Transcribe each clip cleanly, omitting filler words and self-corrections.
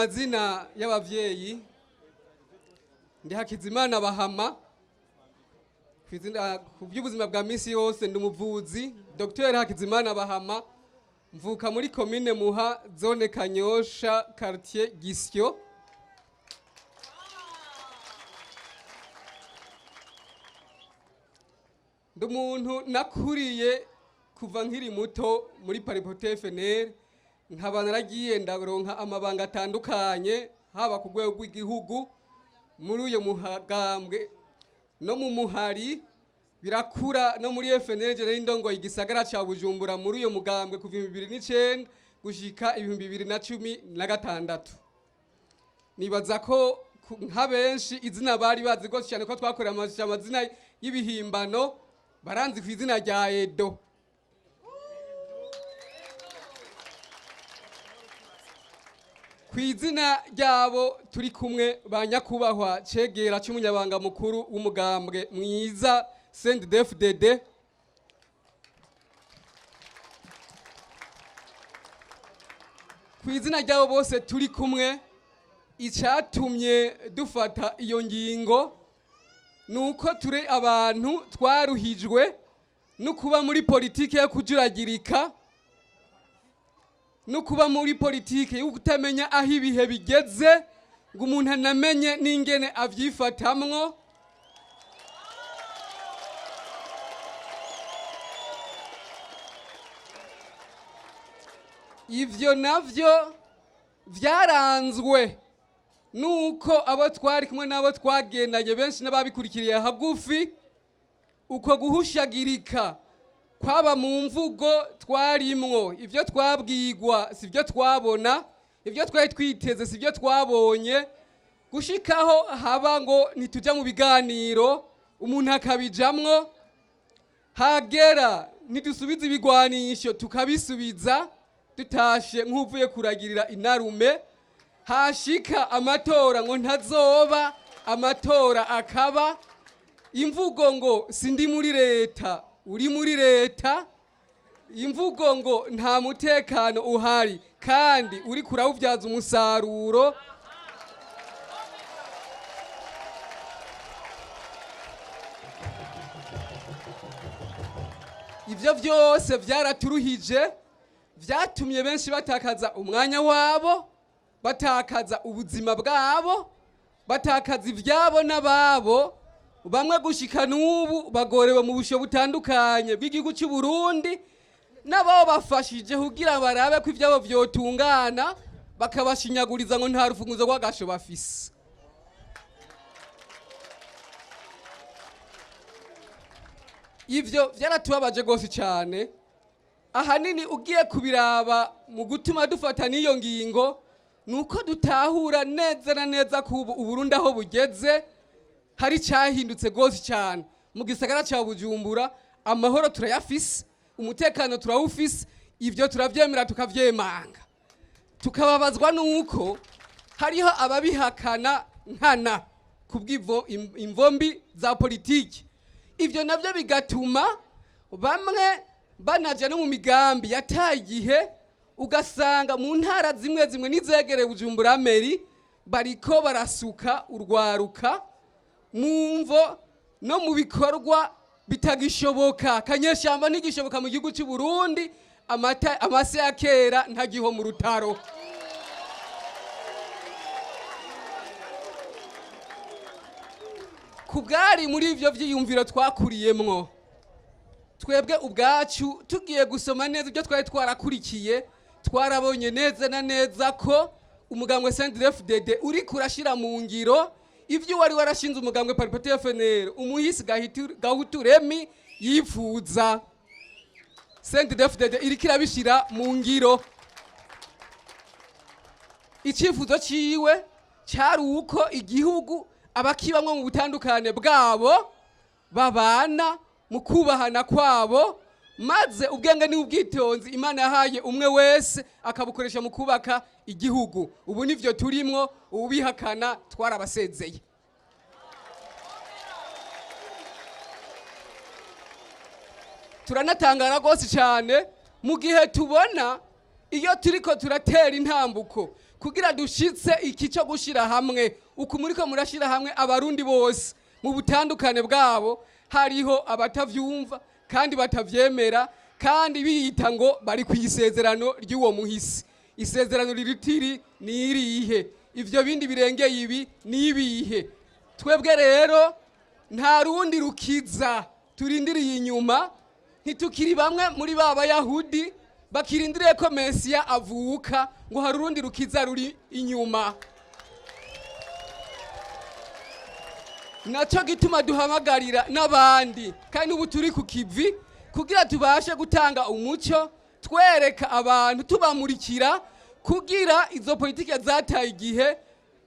Mazina y'abavyeyi ndi Hakizimana Bahama. Kw'izina ku by'ubuzima bwa misi yose ndi umuvuzi, Dr Hakizimana Bahama. Mvuka muri komine Muha, zone Kanyosha, quartier Gisyo. Ndi umuntu nakuriye kuva nkiri muto muri Paripote FNL, nkaba naragiye ndaronka amabanga atandukanye, haba ku rwego rw'igihugu muri uyo muhagambwe no mu muhari birakura no muri FNL. Je nari ndongoye igisagara ca Bujumbura muri uyo mugambwe kuva 2009 gushika 2016. Nibaza ko nka benshi izina bari bazi rwose cyane ko twakoreye amazina y'ibihimbano, baranzi ku izina rya Edo. Ku izina ryabo turi kumwe, ba nyakubahwa cegera cy'umunyabanga mukuru w'umugambwe mwiza CNDD-FDD, ku izina ryabo bose turi kumwe, icyatumye dufata iyo ngingo ni uko turi abantu twaruhijwe no kuba muri politiki yo kujuragirika, no kuba muri politiki yo kutamenya aho ibihe bigeze ngo umuntu anamenye n'ingene avyifatamwo. Ivyo navyo vyaranzwe nuko abo twari kumwe n'abo twagendanye benshi n'ababikurikiriye hagufi, uko guhushagirika kwaba mu mvugo twarimwo, ibyo twabwigwa si byo twabona, ibyo twari twiteze si byo twabonye, gushikaho haba ngo ntitujya mu biganiro, umuntu akabijamwo, hagera ntidusubize ibigwanisho tukabisubiza, dutashe nk'uvuye kuragirira inarume, hashika amatora ngo ntazoba, amatora akaba, imvugo ngo sindi muri leta uri muri leta, imvugo ngo nta mutekano uhari kandi uri kurawubyaza umusaruro. Ibyo byose byaraturuhije, byatumye benshi batakaza umwanya wabo, batakaza ubuzima bwabo, batakaza ibyabo n'ababo. Bamwe gushika n'ubu bagorewe mu busho butandukanye bw'igihugu cy'u Burundi, n'abo bafashije kugira barabe ko ibyabo vyotungana bakabashinyaguriza ngo nta rufunguzo rw'agasho bafise. Ivyo byaratubabaje rwose cyane. Ahanini ugiye kubiraba mu gutuma dufata n'iyo ngingo ni uko dutahura neza na neza ko ubu Uburundi aho bugeze hari cyahindutse rwose cyane. Mu gisagara cya Bujumbura amahoro turayafise, umutekano turawufise, ibyo turabyemera tukavyemanga, tukababazwa nuko hariho ababihakana nkana kubw'ivo imvombi za politiki. Ibyo nabyo bigatuma bamwe banaja no mu migambi yataye igihe, ugasanga mu ntara zimwe zimwe n'izegereye Bujumbura meri bariko barasuka urwaruka mu mvo no mu bikorwa bitagishoboka. Kanyeshyamba ntigishoboka mu gihugu cy'u Burundi, amata amase ya kera ntagiho mu rutaro. Ku bwari muri ivyo vyiyumviro twakuriyemwo twebwe ubwacu, tugiye gusoma neza ibyo twari twarakurikiye, twarabonye neza na neza ko umugambwe CNDD-FDD uri kurashira mu ngiro ivyo wari warashinze umugambwe Paripoti FNL umuhisi Gahutu Remi yifuza. CNDD-FDD iriko irabishira mu ngiro. Icyifuzo ciwe cyari uko igihugu abakibamwo mu butandukane bwabo babana mu kubahana kwabo, maze ubwenge n'ubwitonzi Imana yahaye umwe wese akabukoresha mu kubaka igihugu. Ubu nivyo turimwo, ubihakana twarabasezeye. Turanatangara rwose cyane mu gihe tubona iyo turiko turatera intambuko Kugira dushitse iki cyo gushira hamwe, uku muriko murashira hamwe abarundi bose mu butandukane bwabo, hariho abatavyumva kandi batavyemera, kandi biyita ngo bari ku isezerano ry'uwo muhisi. Isezerano riritiri ni irihe? Ivyo bindi birengeye ibi ni ibihe? Twebwe rero nta rundi rukiza turindiriye inyuma. Ntitukiri bamwe muri ba Bayahudi bakirindiriye ko Mesiya avuka, ngo hari urundi rukiza ruri inyuma. Nacyo gituma duhamagarira n'abandi, kandi ubu turi ku kivi kugira tubashe gutanga umuco, twereka abantu, tubamurikira, kugira izo politike zataye igihe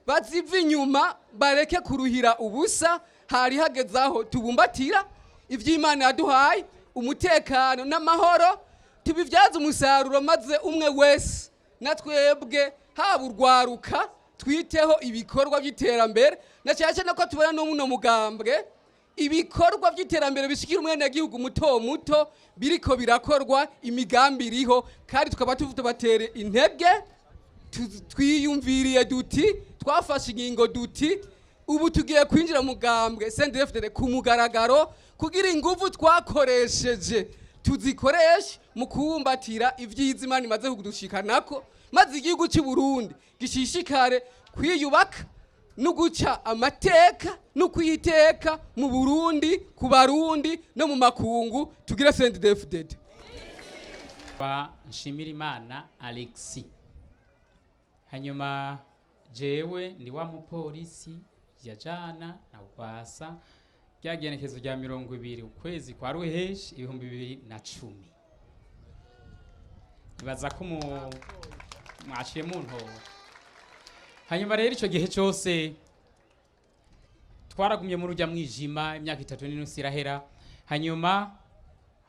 baziva inyuma, bareke kuruhira ubusa. Hari hageze aho tubumbatira iby'Imana yaduhaye, umutekano n'amahoro, tubibyaze umusaruro, maze umwe wese na twebwe, haba urwaruka, twiteho ibikorwa by'iterambere, na cyane cyane ko tubona no muno mugambwe ibikorwa by'iterambere bishikira umwenegihugu muto muto biriko birakorwa, imigambi iriho, kandi tukaba tubatera intege. Twiyumviriye duti, twafashe ingingo duti ubu tugiye kwinjira mu mugambwe CNDD-FDD ku mugaragaro, kugira inguvu twakoresheje tuzikoreshe mu kubumbatira ibyiza Imana imaze kudushikanako, maze igihugu cy'u Burundi gishishikare kwiyubaka no guca amateka no kwiteka mu Burundi, ku Barundi no mu makungu. Tugire CNDD-FDD. Ba Nshimirimana Alexis. Hanyuma jewe ndi wa mupolisi yajana na Rwasa ryagenekezo rya 20 ukwezi kwa Ruheshi 2010. Nibaza ko mwaciye mu ntora. Hanyuma rero ico gihe cyose twaragumye muri urya mwijima, imyaka 3.5 irahera. Hanyuma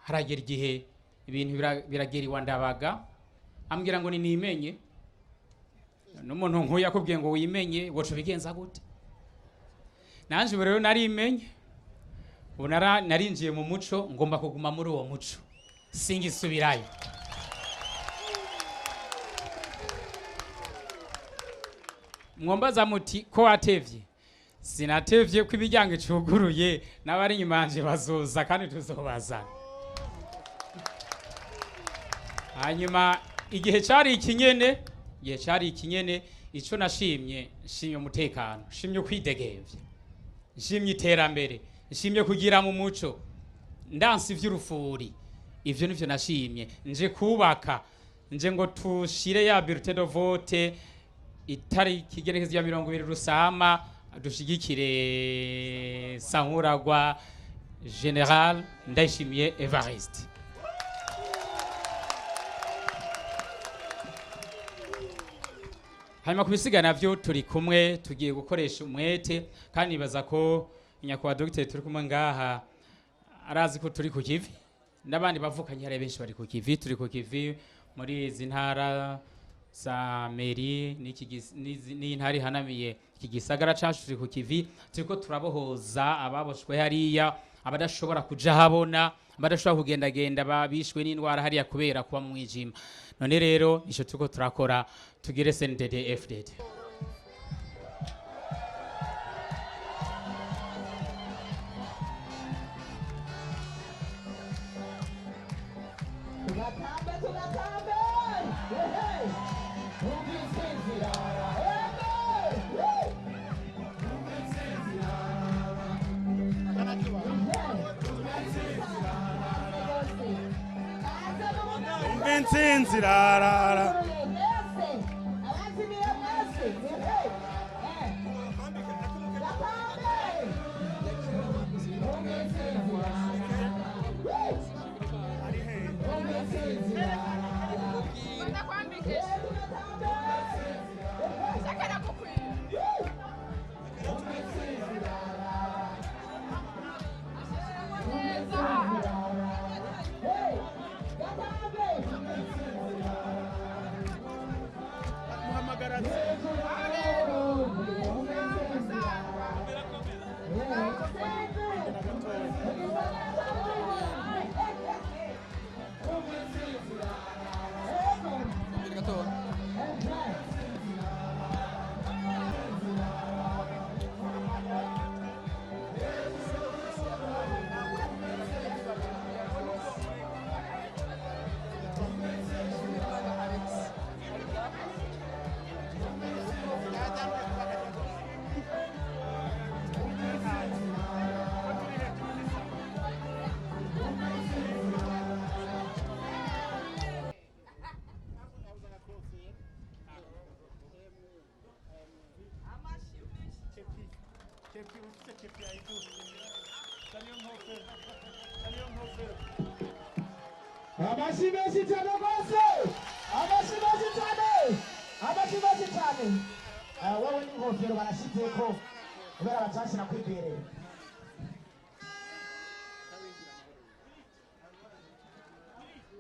haragera igihe ibintu biragera iwa Ndabaga, ambwira ngo nimenye. N'umuntu nk'uyu akubwiye ngo wimenye, woca ubigenza gute? Nanje ubu rero narimenye, ubu narinjiye mu muco, ngomba kuguma muri uwo muco, singisubirayo. Mwombaza muti ko watevye? Sinatevye, ko imiryango icuguruye, n'abari inyuma yanje bazoza kandi tuzobazana. Hanyuma igihe cari ikinyene, igihe cari ikinyene, ico nashimye, nshimye umutekano, nshimye ukwidegemvya, nshimye iterambere, nshimye kugira mu muco, ndansi ivy'urufuri. Ivyo nivyo nashimye. Nje kubaka, nje ngo tushire ya bulletin de vote itariki igenekerezo rya 20 Rusama, dushigikire Sankuragwa General Ndayishimiye Evariste. Hanyuma ku bisiga navyo turi kumwe, tugiye gukoresha umwete, kandi nibaza ko nyakubahwa dogiteri turi kumwe ngaha arazi ko turi ku kivi, n'abandi bavukanye hari benshi bari ku kivi. Turi ku kivi muri izi ntara za meri n'iyi ntara ihanamiye iki gisagara cacu. Turi ku kivi, turiko turabohoza ababoshwe hariya, abadashobora kuja habona, abadashobora kugendagenda, babishwe n'indwara hariya kubera kuba mu mwijima. None rero ico turiko turakora, tugire CNDD FDD. Tugatambe, tugatambe! Ehe! Umva intsinzi irara! Ego! Woo! Umva intsinzi irara! Umva intsinzi irarara. Mwese! Abazimiye mwese! Ehe! Eh! Gatambe! Umva intsinzi irara! Woo! Umva intsinzi irara! Ndakwambikisha. Shaka nakukwira. Neza. Hey! Gatambe! Amashyi menshi cyane rwose, amashyi menshi cyane, amashyi menshi cyane. Ah, wowe n'ingofero barashyizeko kubera bacashira kwiberera.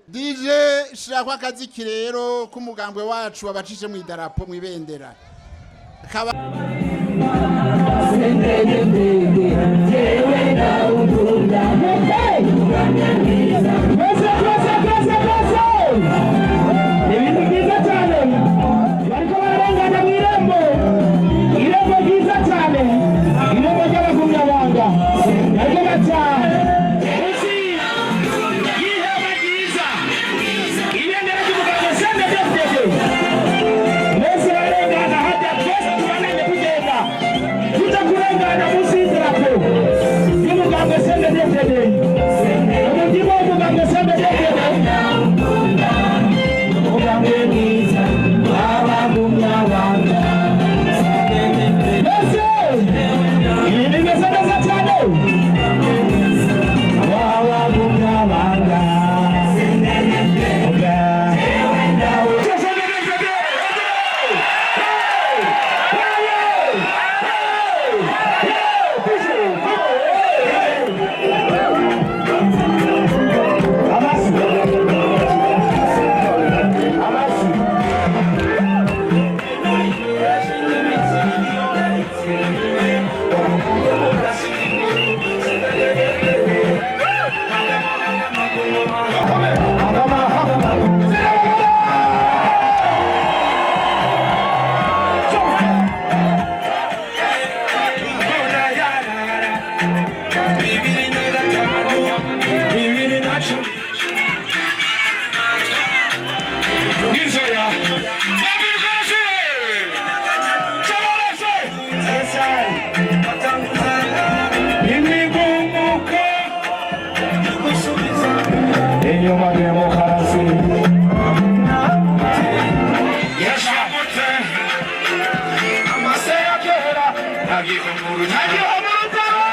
DJ shirako akaziki rero k'umugambwe wacu wabacishe mu idarapo mu ibendera. Kaba Twese, twese, twese, twese! Ni ibintu byiza cyane, bariko bararengana mu irembo, irembo ryiza cyane, irembo ry'abagumyabanga, bariko baca munsi y'ihema ryiza, ibendera ry'umugambwe CNDD-FDD. Mwese bararengana hajya, twese tubananye tugenda tuja kurengana munsi y'idarapo ry'umugambwe CNDD-FDD, umutima w'umugambwe CNDD-FDD, umugambwe mwiza w'abagumyabanga. Mbese ibi bimeze neza cyane, w'abagumyabanga. Inyuma demokarasi yashamutse amase ya kera ntagihumuru ntagihumurutaro.